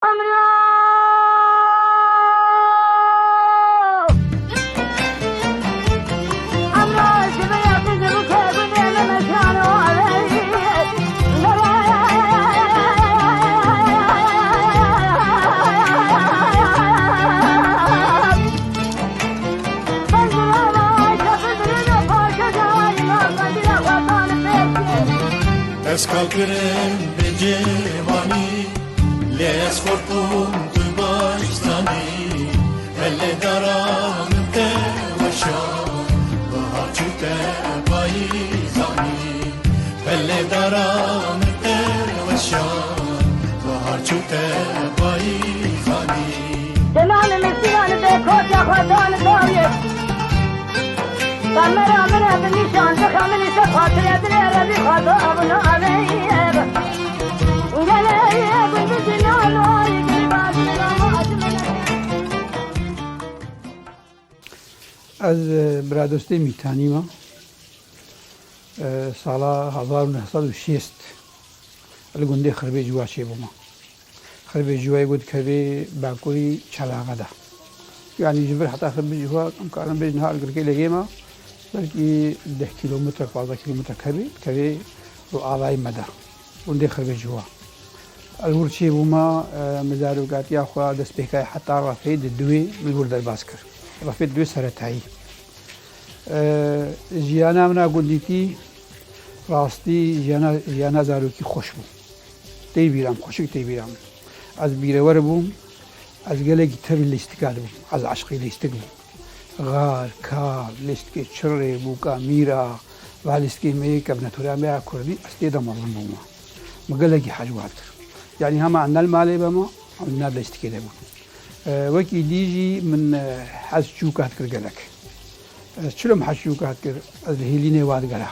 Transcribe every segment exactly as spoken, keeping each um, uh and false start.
Ez kal kirim bi ciwanî, lê ez xort bûm tu baş zanî. Belê dara min te weşan, bahar çû te payîzanî. Belê dara min te weşan, bahar çû te payîzanî. Temamê min sînan be kotya xwe dan dawiyê. Kamera min e bi nîşan, dixemilî se xatirê dilê re bî xwe da abuna aleyê. Ez, e, Biradostê Mîtanî me. E, sala hezar û neh sed û şêst li gundê Xirbê Ciwa çêbûme. Xirbê Ciwayê ku dikeve bakurî Çelaxe de. Yanî ji vir heta Xirbê Ciwa, em karin bêjin niha li Girkêlekê me, belkî deh kîlometre, pazdeh kîlometre kevê, dikeve rûalayê me de. Gundê Xirbê Ciwa. Ez wir çêbûme, e, min zarokatiya xwe destpêkayê heta refê di duwê min wir derbas kir. Refê di duwê seretayî. E, jiyana min a gundîtî rastî jiyana, jiyana zarokî xweş bû. Tê bîra min, xweşik tê bîra min. Ez bîrewer bûm, ez gelekî tevî lîstika dibûm. Ez eşqî lîstik bûm. Xar, kal, lîstikê çirê, bûka mîra, va lîstikê me yê kevnetura me ya kurdî, ez tê de mezin bûme. Min gelekî hez wan kir. Yanî hema ez ne li malê beme, ew ne lîstikê de bûm. E, wekî dî jî min, e, hez çûka dikir gelek. Ez çilo min hez çûka dikir, ez li hêlînê wa digera.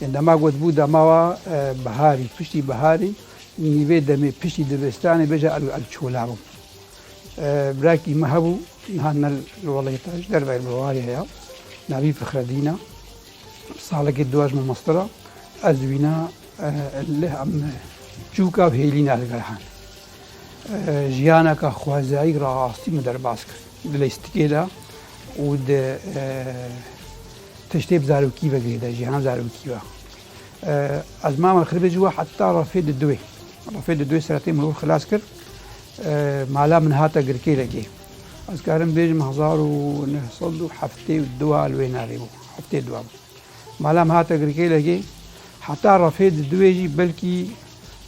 Yên dema got bû dema wa, e, biharî, piştî biharî, nîvê demê piştî dibistanê bêje ez, ez çola bûm. E, birakî me hebû, niha ne li welatê te, ji derveyî li Bawarê heye. Navî Fixredîn e. Salekê dua ji min mestir e. Ez wîna, e, leh em çûka û hêlîna digera han. E, jiyaneka xwezayî rastî min derbas kir. Di lîstikê de û di, e, tiştê bi zarokî ve girêde, jiyana zarokî ve. E, ez mame Xirbê Ciwa heta refê di duwê. Refê di duwê seretê min wir xilas kir. E, mala min hate Girkêlekê. Ez karim bêjim hezar û neh sed û heftê û dua li wê navê bû. Heftê dua bû. Mala min hate Girkêlekê. Heta refê di duwê jî belkî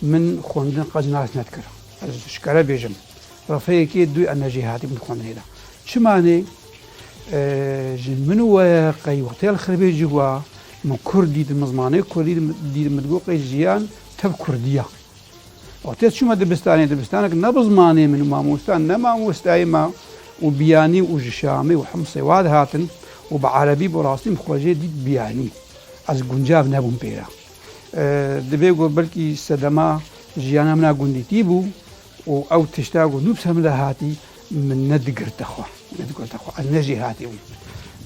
min xwendin qet nas nedikir. Ez ji kere bêjim. Refeyekê duwê ez ne jêhatî bûm xwendinê de. Çima nê? E, ji min û we qey wextê li Xirbê Ciwa min kurd dît, min zimanê kurdî dît, min digot qey jiyan tev kurdî ya. Wextê ez çûme dibistanê, dibistanek ne bi zimanê min û mamosta, ne mamostayê me û biyanî û ji Şamê û Himsê wa dihatin û bi erebî bû rastî min xwe jê dît biyanî. Ez guncav nebûm pê re. E, divê ku belkî sedema jiyana min a gundîtî bû û ew tişta ku nû bi ser min de hatî, min nedigirte xwe. Nedigirte xwe. Ez ne jêhatî bûm.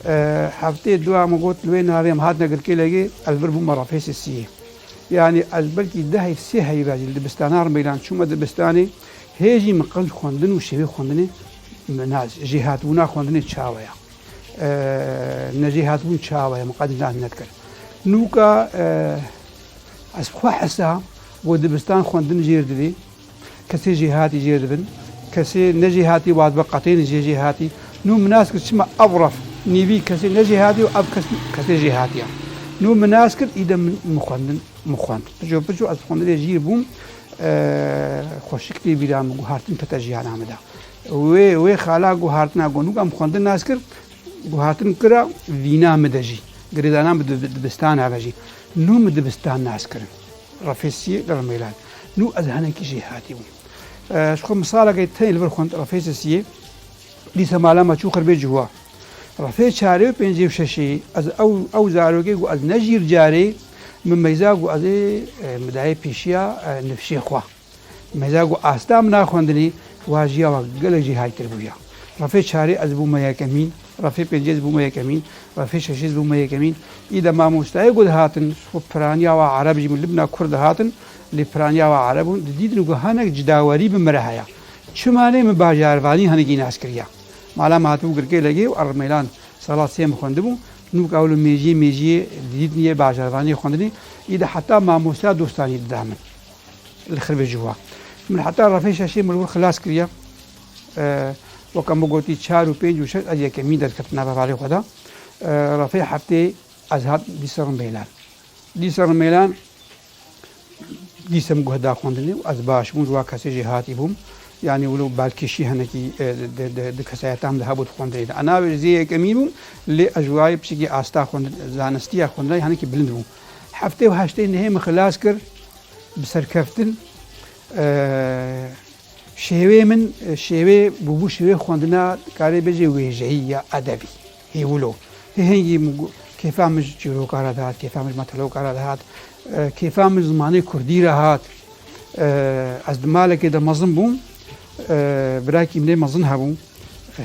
E, heftê dua min got, li wê navê em hatine Girkêlekê, ez vir bûme Refê Sisiyê. Yanî ez belkî dehê sê heyva jî li dibistana Rimeylan çûme dibistanê, hê jî min qenc xwendin û şêwê xwendinê min nas, jêhatbûna xwendinê çawa ye. E, nejêhatbûn çawa ye, min qet nas nedikir. Nûka, e, ez xwe hesa, got dibistan xwendin jêr dibê, kesê jêhatî jêr dibin, kesê nejêhatî wa dibe qetên jê jêhatî. Nû min nas kir çima ev ref nîvî kesê nejêhatî û ev kes kesê jêhatî ya. Nû min nas kir, îde min, min xwendin, min xwend. Piço piço ez xwendinê jêr bûm, e, xweşik tê bîra min, guhartin kete jiyana min de. Wê, wê xala guhartina ku nûka min xwendin nas kir, guhartin kira vîna min de jî. Girêdana min di, dibistana ve jî. Nû min dibistan nas kirin. Refê Siyê li Rimeylan. Nû ez henekî jêhatî bûm. E, ji xwe misalekê tenê li vir xwend Refê Sisiyê. Dîsa mala me çû Xirbê Ciwa. Refê çarê û pêncê û şeşê ez ew, ew zarokê ku ez ne jîr carê min meyza ku ez ê, e, min dayê pêşiya, e, nifşê xwe. Meyza ku asta min a xwendinê, wa jiya wa gelek jêhatîtir bûya. Refê çarê ez bûme yekemîn, refê pêncê ez bûme yekemîn, refê şeşê ez bûme yekemîn. Î de mamostayê ku dihatin, xwe piraniya wa ereb jî min li bina kurd dihatin, lê piraniya wa ereb bûn, didîtin ku hinek cidawerî bi min re heye. Çimanê min bajarvanî hinekî nas kiriya. Mala min hatibû Girkêlegê û Ermêlan sala sê min xwendibû. Nûk ewlo mêjiyê mêjiyê didît niyê bajarvanî xwendinê. Î de heta mamosta dostanî dida min. Li xirvê ciwa. Min heta refê şeşê min li wir xilas kiriya. E, weke min gotî çar û pênc û şeş ez yekemîn derketim nava valê xwe de. E, refê heftê ez hat dîsa Rimêlan. Dîsa Rimêlan dîsa min guh da xwendinê û ez baş bûm, ji wa kesê jêhatî bûm. Yanî wilo balkêşî hinekî, e, di, di, di kesayeta min de hebû di xwendinê de. Ez navê zê yekemîn bûm, lê ez ji wayê piçekî asta xwendin-, zanistiya xwendinayê hinekî bilind bûm. Heftê û heştê nehê min xilas kir, bi serkeftin, e, Şêwê min, şêwê bûbû şêwê xwendina, karê bêjê wêjeyî ya edebî. Hêwilo. Hê hingî min gu-, kêfa min ji çîroka re dihat, kêfa min ji mateloka re dihat, e, kêfa min ji zimanê kurdî re hat. E, ez di malekê de mezin bûm. E, birakî min ê mezin hebû.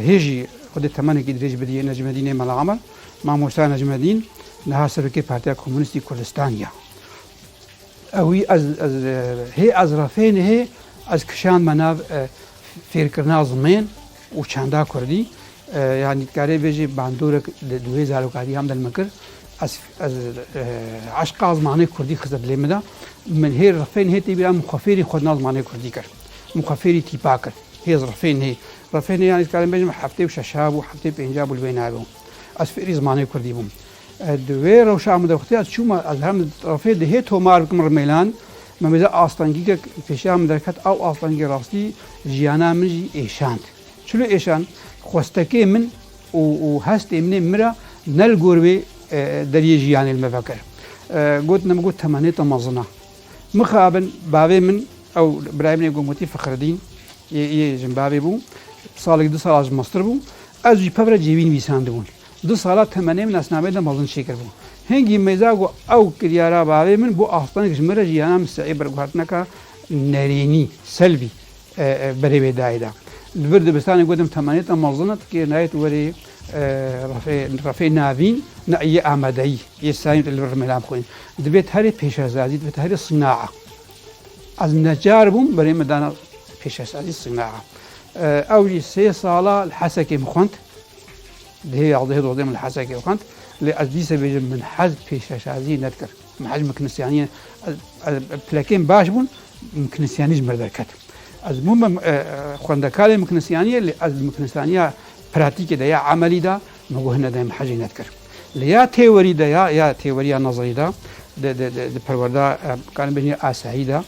Hê jî Xwedê temenekî dirêj bidî yê Necmedînê Mela Emer. Mamosta Necmedîn niha serokê Partiya Komunîstî Kurdistan ya. Ewî ez, ez, e, hê ez refên hê ez kişand me nav, e, fêrkirina zimên û çanda kurdî. E, yanî dikarê bêjî bandorek di, di wê zarokatiya min de li min kir. Ez, ez, e, eşqa zimanê kurdî xiste dilê min de. Min hê refên hê tê bîra min xwe fêrî xwedina zimanê kurdî kir. Min xwe fêrî tîpa kir. Hêz refên hê. Refên hê, yanî dikarim bêjim, heftê û şeşa bû, heftê pênca bû li wê navê bû. Ez fêrî zimanê kurdî bûm. E, di wê rewşa min de wextê ez çûma, ez herim refê di hê tomar bikim Rimêlan, me mêze astengîkek pêşiya min derket, ew astengî rastî jiyana min jî êşand. Çilo êşand? Xwestekê min û, û hestê min ê min re ne li gor wê, e, deriyê jiyanê li me vekir. E, gotin, min got, temenê te mezin e. Mixabin, bavê min, ew birayê min ê ku min gotî Fixridîn, yê, yê jinbavê bû, salek du sala ji mestir bû, ez jî pevre cêwî nivîsandibûn. Du sala temenê min nasnameyê de mezin çêkiribû. Hingî mêza ku ew kiryara bavê min bû asteng ji min re jiyana min seyê berguhertineka nerênî, selbî, e, e, berê wê dayê de. Li vir dibistanê gotim temenê te mezin e, tu kê nayê tu werê, e, refê, refê navîn, ne yê amadeyî, yê sayîn li vir mêlan bixwîn. Divê tu herê pêşesazî, divê tu herê sînaa. Ez necar bûm, berê min dana pêşesazî sînaa. E, ew jî sê sala li Hesekê min xwend. Dihê yazdehê dozdehê min li Hesekê xwend. Lê ez dîse bêjim, min hez pêşesaziyê nedikir. Min hez miknisiyaniyê, ez, ez, pilekên baş bûn, miknisiyanî ji mir derket. Ez bûme, e, e, xwendekarê miknisiyaniyê, lê ez di miknisiyaniya pratîkê de ya emelî de, min got, hine de min hejê nedikir. Lê ya teorî de, ya, ya teoriya nezerî de, di, di, di, di perwerda, e, karin bêjin ya asayî de,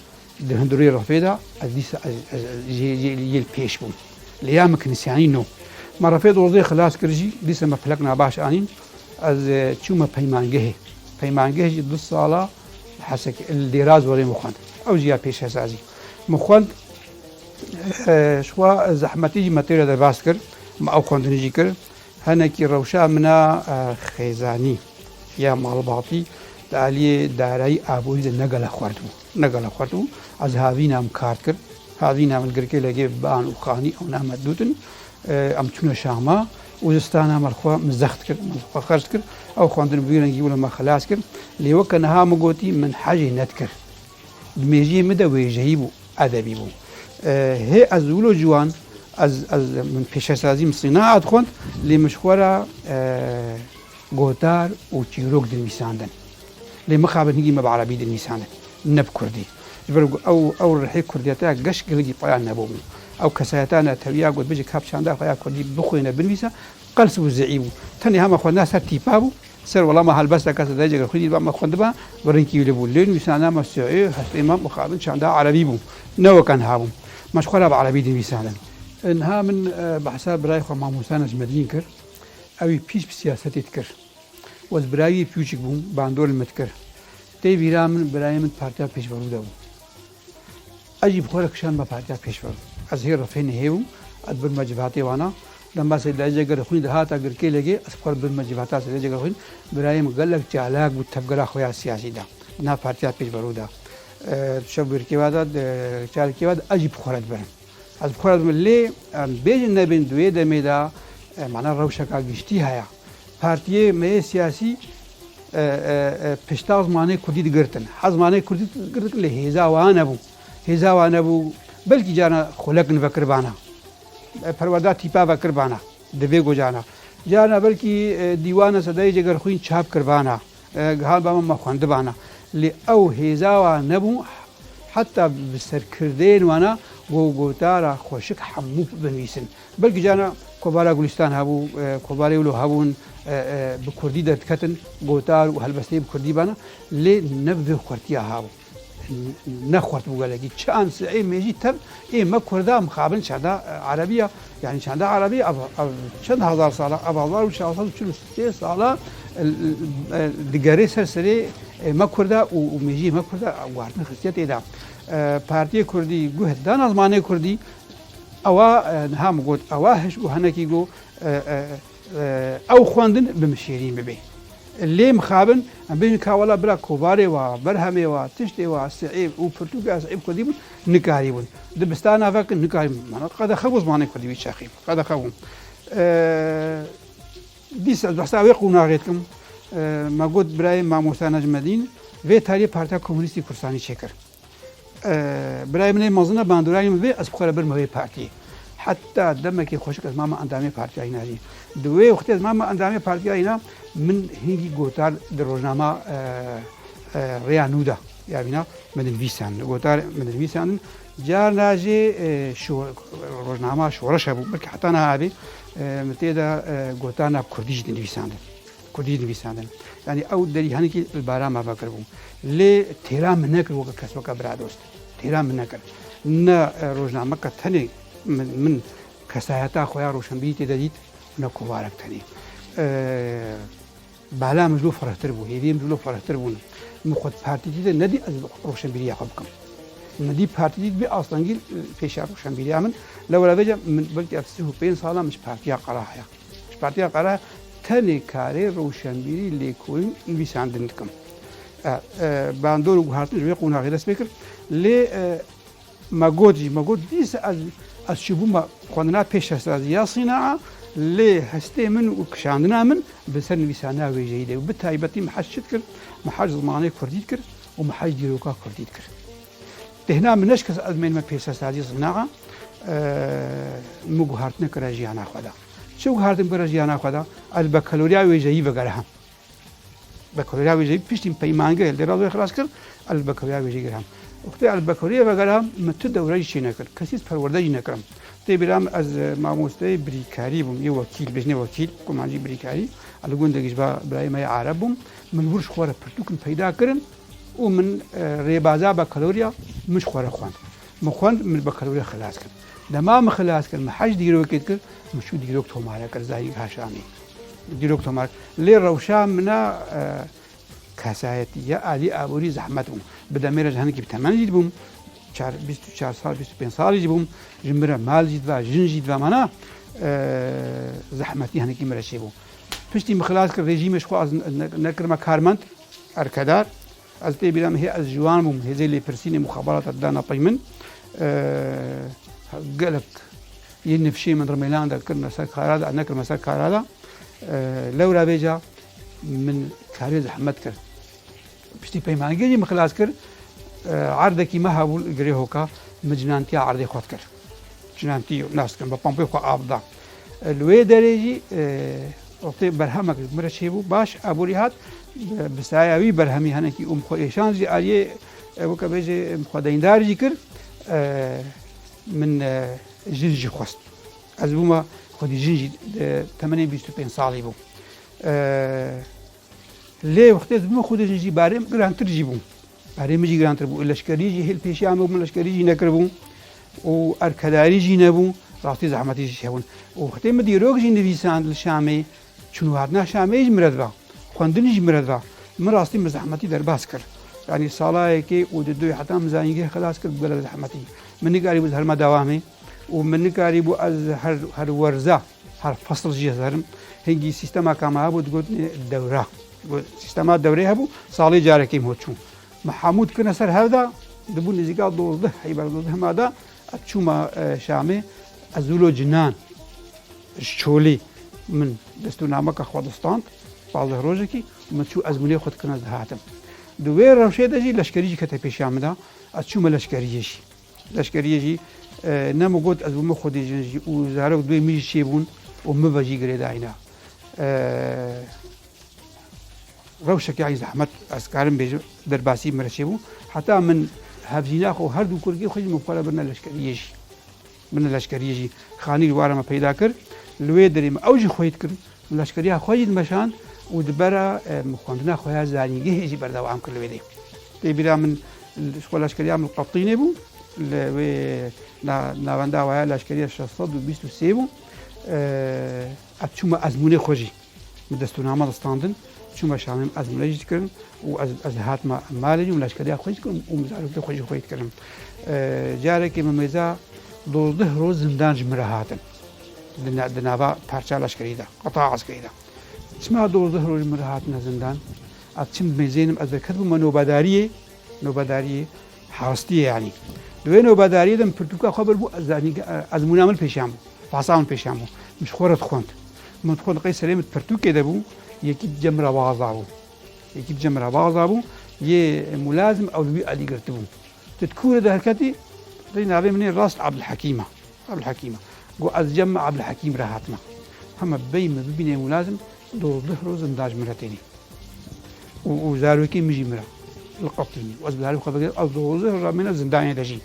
di hundirê refê de, ez dîsa, ez, ez, ez jê, jê, yê li pêş bûm. Lê ya miknisiyanî no. Me refê dozdehê xilas kir jî, dîsa me pilek nabaş anîn, ez, e, çûme peymangehê. Peymangeh jî du sala Hesek, li Dêra Zorê min xwend. Ew jî ya pêşesazî. Min xwend, e, ji xwe zehmetî jî me tê re derbas kir. Me ew xwendinî jî kir. Hinekî rewşa min a, e, xêzanî ya malbatî di aliyê darayî aborî de ne gele xurt bû. Ne gele xurt bû. Ez havîna min kar kir. Havîna min Girkêlegê ban û xanî ew ne me dûtin. E, em çûne Şama û zistana me xwe min zext kir, min xwe xerc kir. Ew xwendin bi wî rengî wilo me xilas kir. Lê weke niha min gotî, min hejê nedikir. Di mêjiyê min de wêjeyî bû, edebî bû. E, hê ez wilo ciwan, ez, ez, min pêşesazî, min sînaa dixwend, lê min ji xwe re, e, gotar û çîrok dinivîsandin. Lê mixabin hingî me bi erebî dinivîsandin, ne bi kurdî. Ji ber ku ew, ew rihê kurdiyete ya geş gelekî paya nebûbû. Ew kesayeta netewiya got, bijî kap çanda xwe ya kurdî bixwîne, binivîse, qels û zeîf bû. Tenê hema xwendina ser tîpa bû, ser welama helbesteke sedayê cegerxwînî ba me xwendiba, bi rinkî wî li bû. Lê nivîsana me siû, hestê me mixabin çanda erebî bû. Ne weke niha bû. Me ji xwe re bi erebî dinivîsandin. Niha min, e, behsa birayê xwe Mamosta Necmedîn kir. Ew ê pîç bi siyasetê dikir. Ez birayê pîçik bûm, bandor li min dikir. Tê bîra min, birayê min partiya pêşverû de bû. Ez jî bi xwe re kişand me partiya pêşverû. Ez hê refê nehê bûm, ez birme civatê wana. Dema Seyda Cegerxwîn dihata Girkêlegê, ez xwe re birme civata Seyda Cegerxwîn. Birayê min gelek çalak bû tevgera xwe ya siyasî de. Di nav partiya pêşverû de. E, şev Girkêwa de, di çalakê wa de, ez jî bi xwe re dibirim. Ez bi xwe re dibim lê, em, bêjin nebên di wê demê de, e, mana rewşeka giştî heye. Partiyê me yê siyasî, e, e, e, pişta zimanê kurdî digirtin. Heta zimanê kurdî digirtin lê hêza wan nebû. Hêza wan nebû, Belkî carna xulek nivekiribana, e, perwerda tîpa vekiribana, di vê gocana. Carna belkî, e, dîwana Sedayê Cegerxwîn çap kiribana, e, gihan ba me, me xwendibana. Lê ew hêza wa nebû, heta bi serkirdeyên wana go-, gotara xweşik hemû binivîsin. Belkî carna kovara Gulistan hebû, e, kovarê wilo hebûn, e, e, bi kurdî derdiketin, gotar û helbesteyê bi kurdî bana, lê ne bi vê xurtiya hebû. Ne xurt bû gelekî. Çi an si'ê mêjî tev ê me Kurda mixabin çanda, e, Erebiya, yanî çanda Erebiya ev, ev çend hezar sala, ev hezar û çar sed û çil û sê sala, e, e, digere ser serê, e, me Kurda û, û mêjiyê me Kurda guhartin xistiyetê de. E, Partiyê Kurdî guh dana zimanê Kurdî, ewa, e, niha min got, ewa hiş û henekî got, e, e, e, ew xwendin bi min şêrîn bibe. Lê mixabin, em bêjin ka wela bila kovarê wa, berhemê wa, tiştê wa, si'ê û pirtûka si'ê bi kurdî bûn, nikarîbûn. Dibistana vekin nikarîbûn. Mana qedexe bû zimanê kurdî wî çaxî. Qedexe bû. E, dîsa ez behsa wê qonaxê dikim. E, me got birayê mamosta Necmedîn vê tarî Partiya Komunîstî Kurdistanî çêkir. E, birayê min ê mezin e, bandorayê min vê, ez bi xwe re birime vê partiyê. Heta demekê xweşik ez mame endamê partiya îna jî. Di wê wextê ez mame endamê partiya îna, min hingî gotar di rojnama, e, e, Rêya Nû de, ya vîna min dinivîsandin. Gotar min dinivîsandin. Carna jî, e, şo-, rojnama Şoreş hebû. Belkî heta niha hebê, e, min tê de, e, gotarna bi kurdî jî dinivîsandin. Kurdî nivîsandin. Yanî ew derî henekî li bara me vekiribû. Lê têra min nekir weke kes, weke bira dost. Têra min nekir. Ne, e, rojnameke tenê min, min kesayeta xwe ya roşenbîrî tê de dît, ne kovarek tenê. E, bala min ji lo ferehtir bû, hêviyê min ji lo ferehtir bûn. Min xwe di partî dît de nedî ez roşenbîriya xwe bikim. Min dî partî dît bi astengî, e, pêşa roşenbîriya min. Lewra vêca min belkî ev sih û pênc sala min ji partiya qera heye. Ji Partiya Qera tenê karê roşenbîrî, lêkolîn, nivîsandin dikim. E, e, bandor û guhartin ji wê qonaxê dest pê kir. Lê, e, me got jî, me got dîsa ez, ez çûbûme xwendina pêşesazî ya sînaa, lê hestê min û kişandina min bi ser nivîsandina wêjeyî de. Bi taybetî me hez çi dikir? Me hez zimanê kurdî dikir û me hez dîroka kurdî dikir. Têhna min neşkist ez mênime pêşesazî sînaa, e, min guhartine kire jiyana xwe de. Çi guhartin kire jiyana xwe de? Ez li bakaloriya wêjeyî vegeriham. Bakaloriya wêjeyî piştî min peymangeh li Dêra Zorê xilas kir, ez li bakaloriya wêjeyî geriham. Wextê ez li bakaloriyê vegeriham, min tu dewre jî çênekir. Kesî ez perwerde jî nekirim. Tê bîra min ez, e, mamosteyê birîkarî bûm, yê wekîl, bêjinê wekîl, ku man jî birîkarî, ez li gundekî ji ba birayê me yê Ereb bûm. Min li wir ji xwe re pirtûkin peyda kirin. û min, e, rêbaza bakaloriya min ji xwe re xwend. Min xwend, min bakaloriya xilas kir. Dema min xilas kir, min hej dîrokê dikir, min çû dîrok tomare kir, Zayîngeha Şamê. Dîrok tomare. Lê rewşa min a, e, kesayetî ya alî aborî zehmet bû. Bi demê re ji henekî bi temen jî dibûm. Çar, bîst û çar sal, bîst û pênc salî jî bûm. Ji min re mal jî diva, jin jî diva mana, e, zehmetî henekî min re çêbû. Piştî min xilas kir, rejîmê ji xwe ez ne-, ne-, nekirime karmend, erkedar. Ez tê bîra min hê ez ciwan bûm, hêzê lêpirsînê muxabarata dana pey min. E, gelek yên nifşê min rimêlan de kirine ser kara de, nekirime ser kara de. E, lewra vêca min karê zehmet kir. Piştî peymangê jî min xilas kir, e, erdekî me hebû li Girê Hoka, min cinantiya erdê xwe dikir. Cinantî nas dikin, bi pompê xwe av da. E, li wê derê jî, e, wextê berhemek ji min re çêbû, baş aborî hat, bi, bi saya wî berhemî henekî û min xwe êşand jî aliyê, e, weke bêjê min xwe deyndar jî kir, e, min, e, jin jî xwest. Ez bûme xwedî jin jî, e, temenê bîst û pênc salî bû. E, Lê wextê ez bûme xwedî jin jî barê min girantir jî bû. Barê min jî girantir bû. Leşkerî jî hêl pêşiya min bû, min leşkerî jî nekiribû. Û erkedarî jî nebû. Rastî zehmetî jî hebûn. Û wextê min dîrok jî nivîsand li Şamê, çûn û hatina Şamê jî min re diva. Xwendin jî min re diva. Min rastî min zehmetî derbas kir. Yanî salayekê û di duyê heta min zayîngeh xilas kir bi gelek zehmetî. Min nikarîbû ez herime dewamê. û min nikarîbû ez her, her werza, her fesl jî ez herim. Hingî sîstema ka me hebû, digotin dewra. Got, sîstema dewrê hebû, salê carekê min hot çû. Me hemû dikirine ser hev de, dibû nêzîka dozdeh, heyber dozdeh ma de, ez çûma, e, Şamê, ez wilo cinan, ji çolî min destûrnameka xwe distand, pazdeh rojekî, min çû ezmûnê xwe dikirine ez dihatim. Di wê rewşê de jî leşkerî jî kete pêşiya min de, ez çûme leşkeriyê jî. Leşkeriyê jî, e, ne min got ez bû min xwedî jin jî û zarok duê min jî çêbûn û min ve jî girêdayîna. E, rewşeke yanî zehmet ez karim bêjim derbasî min re çêbû. Heta min hevjîna xwe û her du kurkê xwe jî min xwe re birine leşkeriyê jî. Min leşkeriyê jî xanî li wara me peyda kir. Li wê derê min ew jî xweyî dikirin. Min leşkeriya xwe jî dimeşand û di bera, e, min xwendina xwe ya zanîngehê jî berdewam kir li wê dê. Tê bîra min, ji xwe leşkeriya min li Qetînê bû. Li wê na-, navenda waya leşkeriya şeş sed û bîst û sê bû. E, ez çûme ezmûnê xwe jî. Min destûname distandin, çûme Şamê min ezmûne jî dikirin û ez, ez hatime malê jî û leşkeriya xwe jî dikirin û min zarokê xwe jî xweyî dikirin. E, carekê min mêza dozdeh roj zindan ji min re hatin. Di na-, di nava parça leşkerî de, qeta eskerî de. Çima dozdeh roj ji min re hatine zindan? Ez çim mêzênim, ez derket bûme nobedariyê, nobedariyê. Hastiyê yanî. Di wê nobedariyê de min pirtûka xwe birbû, ez, ez, ezmûna min pêşiyan bû. Fasa min pêşiyan bû. Min ji xwe re dixwend. Min dixwend qey serê min di pirtûkê de bû, yekî di cem re baza bû. Yekî di cem re baza bû, yê mulazim ew li wî alî girtibû. Tu di kûrê de herketî, rê navê min ê rast Abdulhekîm e. Abdulhekîm e. Got ez cem Abdulhekîm re hatime. Hema bey min bibîne mulazim, dozdeh roj zindan ji min re tênî. û, û zarokê min jî mira. Li Qetînê. Û ez bi zarokê xwe vekirî, ez dozdeh roj mîne zindanê de jî.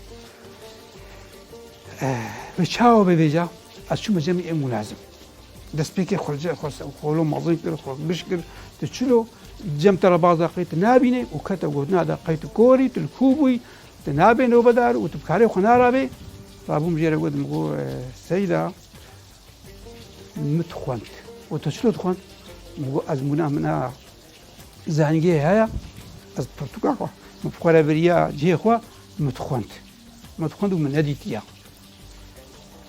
Eh, wê çawa bibêja? Ez çûme cemê ê mulazim. Destpêkê xwe, xwe, xwe lo mezin kir, xwe giş kir. Tu çilo cem te re baza qey tu nabînê û kete gotina de qey tu korî, tu li kû bûyî, tu nabê nobedar û tu bi karê xwe narabê. Rabûm jê re gotim, got, eh, Seyda, min dixwend. Û tu çilo dixwend? Min got, ezmûna min a zanîngehê heye, ez pirtûka xwe, min bi xwe re biriya cihê xwe, min dixwend. Min dixwend û min nedîtiya.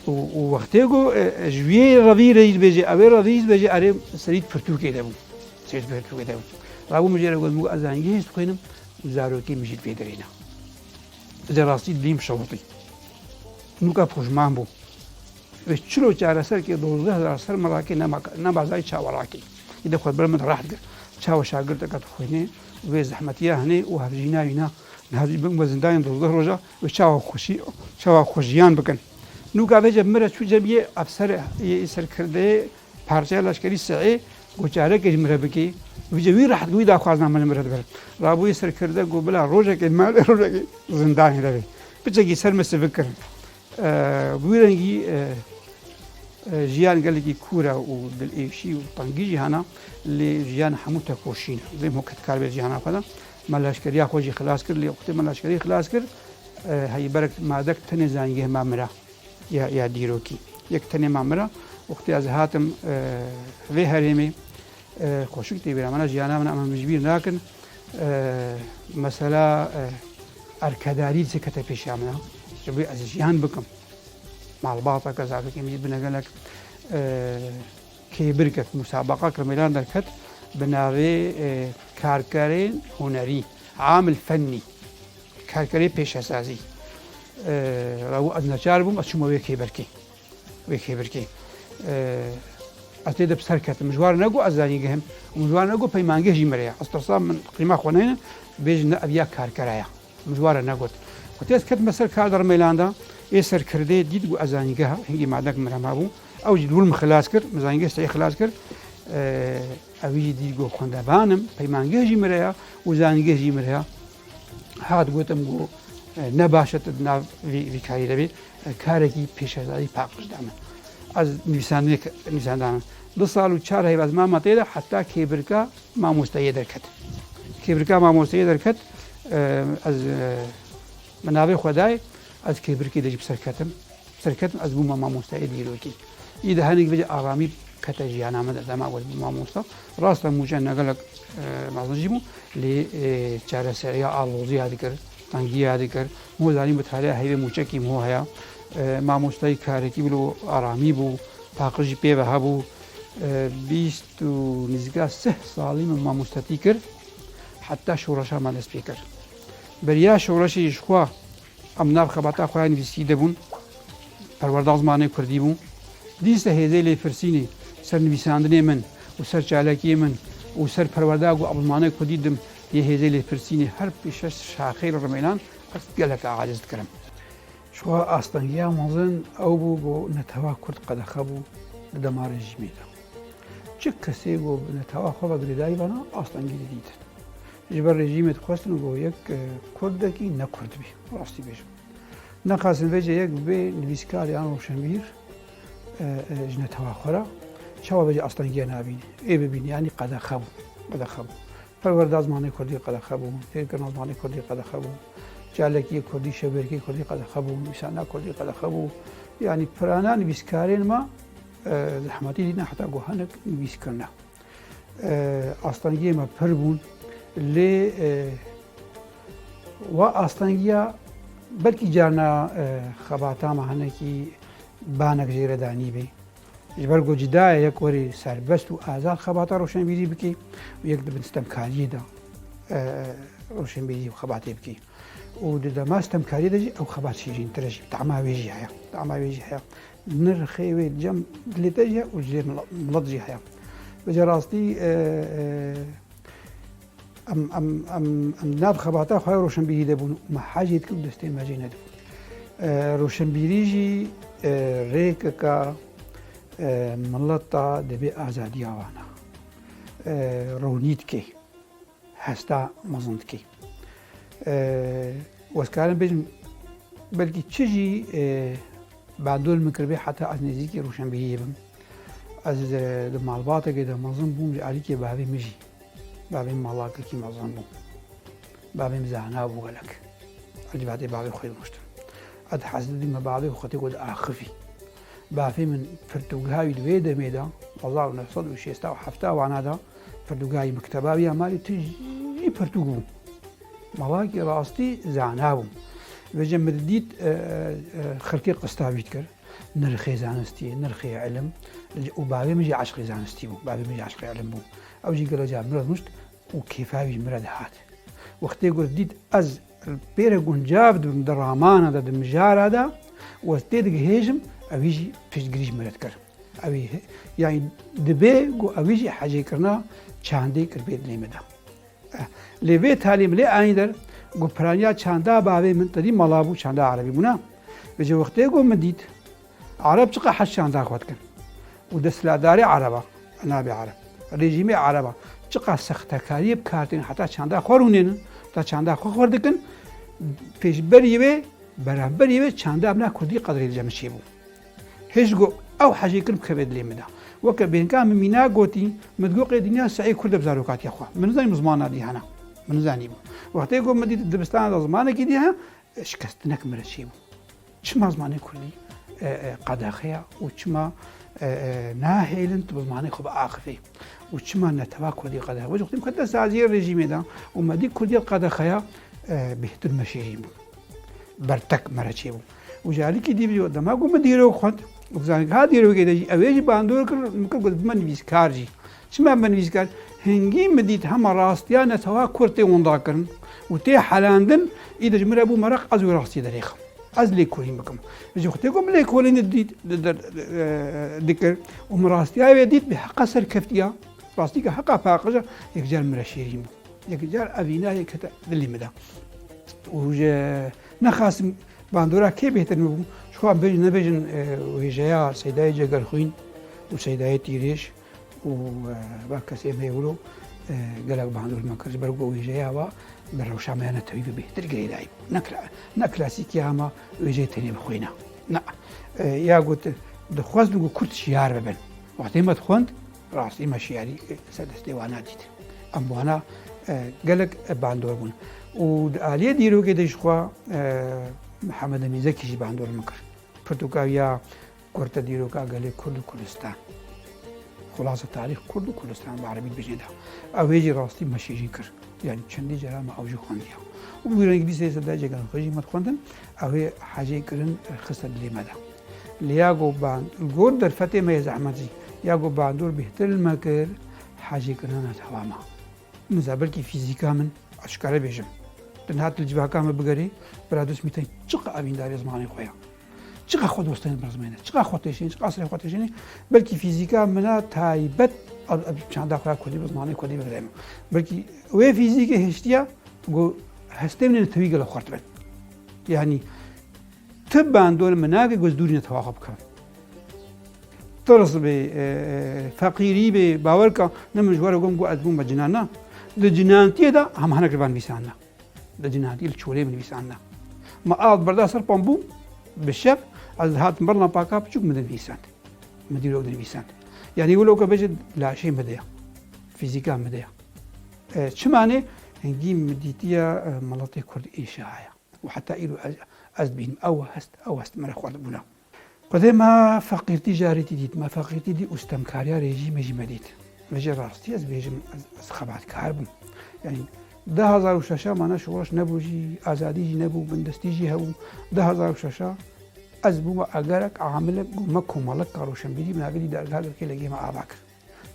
Û, û wextê ku, e, e, ji wî revî re dibêje, ew ê revî dibêje, erê serî di pirtûkê de bû. Serî di pirtûkê de bû. Rabû min jê re got, min got, ez zanîngehê jî dixwînim û zarokê min jî li vê derê ne. Ez ê rastî dibîm şewitî. Nûka pojman bû. Wê çilo çareser kê, dozdeh hezar ser min rakê, nema, nema zayî çawa rakê. Îde xwe ber min rehet kir. Çawa şagirteke dixwîne, wê zehmetiya hene û hevjîna wîna, niha jî bin we zindanê dozdeh roja, wê çawa xweşî, çawa xwe jiyan bikin. Nûka vêce min re çû cem yê efser, yê serkirdeyê parçeya leşkerî sehê, got çarekê ji min re bikê. Vêce wî rehet, wî daxwazina min ji min re dibirin. Rabûyê serkirde got bila rojekê malê, rojekê zindanê de bê. Piçekî ser min sivik kirin. E, bi wî rengî, e, e, jiyan gelekî kûr e û dilêşî û tengî jî hene, lê jiyan hemû tekoşîn e. Vê hemû kedkar bê jiyana xwe de. Me leşkeriya xwe jî xilas kir, lê wextê me leşkerî xilas kir, e, heyî berek madek tenê zanîngeh me mira ya, ya dîrokî. Yek tenê me mira. Wextê ez hatim, e, vê herêmê, E, xweşik tê bîra me, jiyana min em ji bîr nakin. E, mesela, e, erkedarî çi kete pêşiya min e. Ji bo ez jiyan bikim. Malbateke zarokê min jî bine gelek, e, kêbirkek, musabeqek Rimêlan derket bi navê, e, karkerên hunerî, amil fennî, karkerê pêşesazî. E, rew ez neçar bûm, ez çûme wê kêberkê. Wê kêbirkê. E, ez tê de bi ser ketim. Min ji wan re negot ez zanîngeh im. Û min ji wan re negot peymangeh jî min re ye. Ez tirsa min qîma xwe neynin, bêjin ne ev ya karkera ye. Min ji wan re negot. Wextê ez ketime ser kar di Rimêlan de, ê serkirdeyê dît got ez zanîngeh e, hingî madek min re mabû. Ew jî li wir min xilas kir, min zanîngeh seyî xilas kir. E, Ew jî dî got xwendevan im, peymangeh jî min re ya û zanîngeh jî min re ya. Hat gotim got, e, ne baş e tu di nav vî, vî karî de bî, e, karekî pêşesazî paqij da min. Ez nivîsandinê ke-, nivîsandana min. Du sal û çar heyv ez mama tê de heta kêbirka mamosteyê derket. Kêbirka mamosteyê derket, e, ez, e, min navê xwe dayê, ez kêbirkê de jî bi ser ketim. Serketim ez bûma mamostayê dîrokî. Î de hinek vêce aramî kete jiyana min de dema wez bû mamosta. Rast e mûçe ne gelek, e, mezin jî bû, lê, e, çareseriya aloziya dikir, tengiya dikir. Mo zanî bi tariya heyvê mûçekî mo heya. E, mamostayî karekî bilo aramî bû, paqij jî pê ve hebû. E, bîst û nizika sih salî min mamostetî kir. Heta şoreşa me dest pê kir. Beriya şoreşê ji xwe Em nav xebata xwe ya nivîsî de bûn. Perwerda zimanê kurdî bû. Dîsa hêzê lêpirsînê ser nivîsandinê min û ser çalakiyê min û ser perwerda ku bi zimanê kurdî dim yê hêzê lêpirsînê her pêşeş şaxê li Rimêlan ez gelek aciz dikirim. Ji xwe astengiya mezin ew bû ku netewa Kurd qedexe bû di dema rejîmê de. Çi kesê ku bi netewa xwe ve girêdayî vana astengî didîtin. Ji ber rejîmê dixwestin ku yek, e, Kurdekî ne Kurd bî, rastî bêjim. Nexwestin vêce yek bê nivîskar yan roşenbîr, e, e, ji netewa xwe re. Çawa vêce astengiya nabînî? Ê bibînî, yanî qedexe bû. Qedexe bû. Perwerda zimanê kurdî qedexe bû, fêrkirina zimanê kurdî qedexe bû, çalakiyê kurdî, şevbêrkê kurdî qedexe bû, nivîsandina kurdî qedexe bû. Yanî pirana nivîskarên me, e, zehmetî dîtin heta ku hinek nivîs kirine. E, astengiyê me pir bûn, lê, e, wa astengiya belkî carna, e, xebata me hinekî banek jê re danîbê. Ji ber ku cida ye yek werê serbest û azad xebata roşenbîrî bike û yek di bin stemkariyê de, e, roşenbîrî û xebatê bike. Û di dema stemkariyê de jî ew xebat şîrîntir e jî, tama wê jî heye, tama wê jî heye. Nirxê wê li cem dilê te jî heye û ji lê mil-, milet jî heye. Vêca rastî, e, e, Em, em, em, em nav xebata xwe ya roşenbîrî de bûn û me hecê dikir û destê me jê nedibûn. E, roşenbîrî jî, e, rêkeka, e, mileta dibê azadiya wan e. E, ronî dike, hesta mezin dike. E, ez karim bêjim, belkî çi jî, e, bandor min kiribê heta ez nêzîkî roşenbîriyê bim. Ez, e, di malbatekê de mezin bûm, ji alîkê bavê min jî. Bavê min malakekî mezin bû. Bavê min zana bû gelek. Ez civakê bavê xwe dimuştim. Ez hez didî me bavê xwe tê ku diaxivî. Bavê min pirtûkha wî di wê demê de, hezar û neh sed û şêst û heft wana de, pirtûkha wî mekteba wî ya malê tu jî pirtûk bû. Malakî rastî zana bû. Vêce min didît, e, e, e, xirkê qista wî dikir. Nirxê zanistiyê, nirxê ilim. Û bavê min jî eşqê zanistî bû. Bavê min jî eşqê ilim bû. Ew jî gelek car min re dimuşt û kêfa wî ji min re dihat. Wextê ku dît ez pê re guncav dibim di ramana de, di mijara de û ez tê digihêjim, ew jî piştgirî ji min re dikir. Ew ê, yanî dibê ku ew jî hecêkirina çandê kiribê dilê min de. Eh, lê vê talê min lê anî der, ku piraniya çanda bavê min tedî mala bû, çanda erebî bûna. Vêce wextê ku min dît, Ereb çiqa hez çanda xwe dikin. Û desthilatdarê Ereba, nabê Ereb, rejîmê Ereba, çiqa sextekariyê bi kar tînin heta çanda xwe rûnênin, heta çanda xwe xwar dikin, pêşberî wê, beramberî wê çanda mina kurdî qedrê li cem çêbû. Hêj got, ew hecêkir bikeve dilê min de. Weke bênka min mîna gotî, min digot qê dinya seyê kurd e bi zarokatiya xwe. Min nizanî min zimana dî hene. Min nizanîbû. Wextê got min dît dibistana de zimanekî dî hene, şikestinek min re çêbû. Çima zimanê kurdî, e, e, qedexe ye û çima, e, e, nahêlin tu bi zimanê xwe biaxivî û çima netewa kurdî qedexe? Wextê min kete saziyê rejîmê de û me dî kurdiyet qedexe ye, e, bêhtir me şêrîn bû. Bertek me re çêbû. Û ji alîkî dî bî, dema ku min dîrok xwend, û zanî ha dîrokê de jî ew ê jî bandor kir, min kir got, bime nivîskar jî. Çima bime nivîskar? Hingî min dît hema rastiya netewa kurd tê winda kirin û tê helandin, î de ji min re bû meraq, ez wê rastiyê derêxim. Ez lêkolîn bikim. Ji wextê ku min lêkolîn didît, di, di, e, dikir û min rastiya wê dît, bi heqa serkeftiya, rastî ke heqa paqij e, yekcar min re şêrîn bû. Yekcar evîna yê kete dilê min de. Û ji nexasim bandora kê bêhtir min bû? Ji xwe em bêjin, nebêjin, e, wêjeya Seydayê Cegerxwîn û Seydayê Tîrêj û, e, ba kesê me wilo, e, gelek bandor me kir. Ji ber ku wêjeya wa bi rewşa me ya netewî ve bêhtir girêdayî bû. Ne kla-, ne klasîkî ama wêjeyê tenê bi xwîna. Na, e, ya got, dixwazin ku kurd şiyar bibin. Wextê me dixwend, rastî me şiyarî, e, ser destê wana dît. Em bi wana, e, gelek, e, bandor bûn. Û di aliyê dîrokê de ji xwe, e, Mihemed Emîn Zekî jî bandor min kir. Pirtûka ya Kurte dîroka gelê Kurd û Kurdistan. Xulasa tarîx Kurd û Kurdistan bi erebî dibêjin de. Ew ê jî rastî me şêrîn kir. Yanî çendî cara me ew jî xwendiya. Û wî rengî dîsê Seydayê Cegerxwîn jî me dixwendin, ew ê hecê kirin xiste dilê me de. Lê ya ku ban-, li gor derfetê me yê zehmet jî, ya ku bandor bêhtir li me kir, hecê kirina netewa me. Min za belkî fîzîka min, ez ji kare bêjim. Tu niha tu li civaka me bigerî, Bradus Mîteng çiqa evîndarê zimanê xwe ye. Çiqa xwe dostên bi zimanê, çiqa xwe têşînî, çiqa serê xwe têşînî, belkî fîzîka min a taybet, ev, ev çanda xwe ya kurdî bi zimanê kurdî bigire min. Belkî wê fîzîkê hiştiya, ku hestê min ê netewî gelo xurt bin. Yanî, Ti bandor min nake ku ez dûrî netewa xwe bikim. Tirs bê, e, e, feqîrî bê, bawer ka ne min ji we re got, got ez bûm bê cinan, na. Di cinantiyê de hema hinek li van nivîsandina. Di cinantiyê li çolê min nivîsandina. Me av berda ser pambû, bi şev, ez dihatim ber lampaka piçûk min dinivîsand. Min dîrok dinivîsand. Yanî wilo ke bêje laşê min de ye. Fîzîka min de ye. E, çima ne? Hingî min dîtiye, e, miletê Kurd êşa heye. Û heta îro ez, ez dibînim, ew hest, ew hest min re xwendibûna. Xwedê me feqîrtî jarî dît, me feqîrtî dît û stemkariya rejîmê jî me dît. Vêje rastî ez bêjim, ez, ez xebatkar bûm. Yanî du hazar û şeş a me ne şoreş nebû jî, azadî jî nebû, bindestî jî hebû. Du hazar û şeş a ez bûme egerek, amilek, ku me komeleka roşenbîrî, min navê dîdargeha Girkê li gê me ava kir.